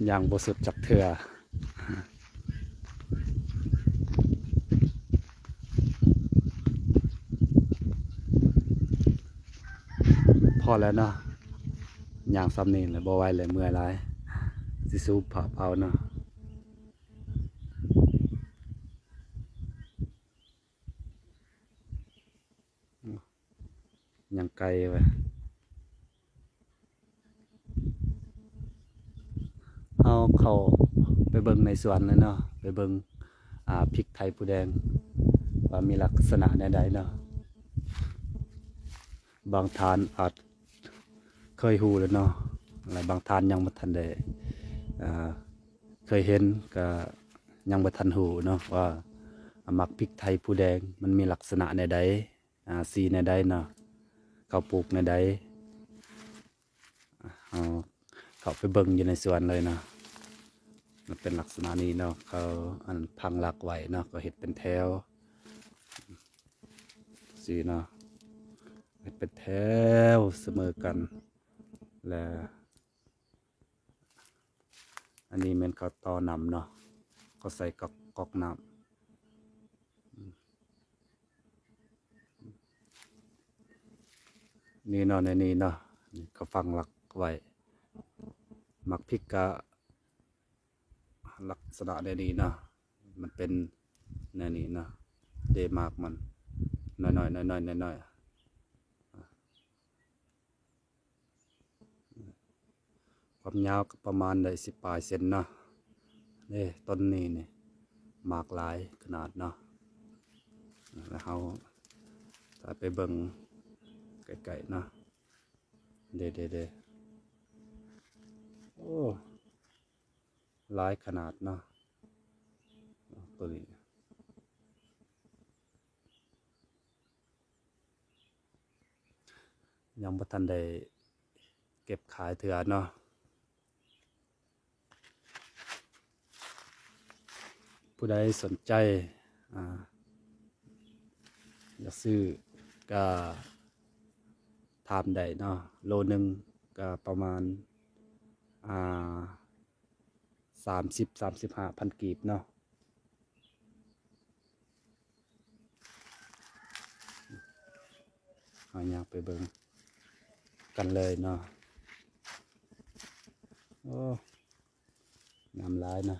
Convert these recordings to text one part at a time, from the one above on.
ຍ່າງບໍ່ສຸດຈັກເທື່ອ. ພໍແລ້ວເນາະ, ຍ່າງສ່ຳນີ້ແຫຼະ ບໍ່ໄຫວແລ້ວ, ເມື່ອຍຫຼາຍ, ຊິສູບພາບເອົາເນາະ. ຍັງໄກວະ. ເຮົາເຂົ້າໄປເບິ່ງໃນສວນເລີຍເນາະ, ໄປເບິ່ງ ອ່າ ພິກໄທພູແດງ ວ່າມີລັກສະນະແນວໃດເນາະ. ບາງທ່ານອາດເຄີຍຮູ້ແລ້ວເນາະ, ແລະ ບາງທ່ານຍັງບໍ່ທັນໄດ້ ອ່າ ເຄີຍເຫັນ ກະຍັງບໍ່ທັນຮູ້ເນາະ ວ່າໝາກພິກໄທພູແດງມັນມີລັກສະນະແນວໃດ. ອ່າ ສີແນວໃດເນາະ, ເຂົາປູກແນວໃດ. ເຮົາເຂົ້າໄປເບິ່ງຢູ່ໃນສວນເລີຍເນາະ. ມັນເປັນລັກສະນະນີ້ເນາະ, ເຂົາ ອັນ ພັງຫຼັກໄວ້ເນາະ, ກໍເຮັດເປັນແຖວ ຊີ້ເນາະ, ເຮັດເປັນແຖວສະເໝີກັນ ແລະ ອັນນີ້ແມ່ນເຂົາຕໍ່ນ້ຳເນາະ, ເຂົາໃສ່ກອກ ກອກນ້ຳ. ນີ້ເນາະ, ໃນນີ້ເນາະ, ນີ້ເຂົາຝັງຫຼັກໄວ້. ໝາກພິກກະລັກສະນະແນວນີ້ເນາະ, ມັນເປັນແນວນີ້ເນາະ, ເດ ໝາກມັນ ນ້ອຍໆ ນ້ອຍໆ ນ້ອຍໆ. ຄວາມຍາວກໍປະມານໄດ້ສິບປາຍເຊັນເນາະ. ເດ້ ຕົ້ນນີ້ນີ້ ໝາກຫຼາຍຂະໜາດເນາະ. ແລ້ວເຮົາຈະໄປເບິ່ງໃກ້ໆເນາະ. ເດ້ໆໆ ໂອ້ ຫຼາຍຂະໜາດເນາະ ໂຕນີ້. ຍັງບໍ່ທັນໄດ້ເກັບຂາຍເທື່ອເນາະ. ຜູ້ໃດສົນໃຈ ອ່າ ຢາກຊື້ກະຖາມໄດ້ເນາະ. ໂລໜຶ່ງກະປະມານ ອ່າ ສາມສິບ ສາມສິບຫ້າພັນກີບເນາະ. ເຮົາຍ່າງໄປເບິ່ງກັນເລີຍເນາະ. ໂອ້ ງາມຫຼາຍເນາະ.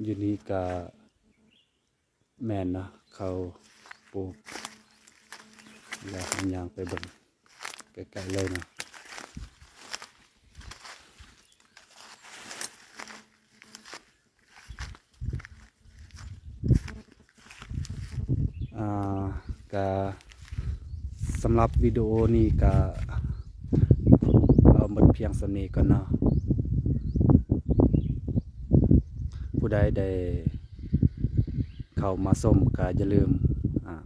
ຢູ່ນີ້ກະ ແມ່ນເນາະ ເຂົາປູກ. ແລ້ວເຮົາຍ່າງໄປເບິ່ງໃກ້ໆເລີຍເນາະ. ອ່າ ກະ ສຳລັບວິດີໂອນີ້ກະເອົາໝົດພຽງສ່ຳນີ້ກ່ອນເນາະ. ຜູ້ໃດໄດ້ເຂົ້າມາຊົມກະຢ່າລືມ ອ່າ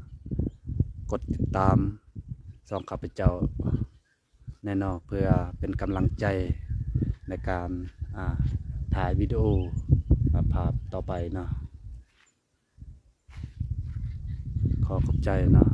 ກົດຕິດຕາມຊ່ອງຂ້າພະເຈົ້າແດ່ເນາະ ເພື່ອເປັນກຳລັງໃຈໃນການ ອ່າ ຖ່າຍວິດີໂອ ອ່າ ພາບຕໍ່ໄປເນາະ. ຂໍຂອບໃຈເນາະ.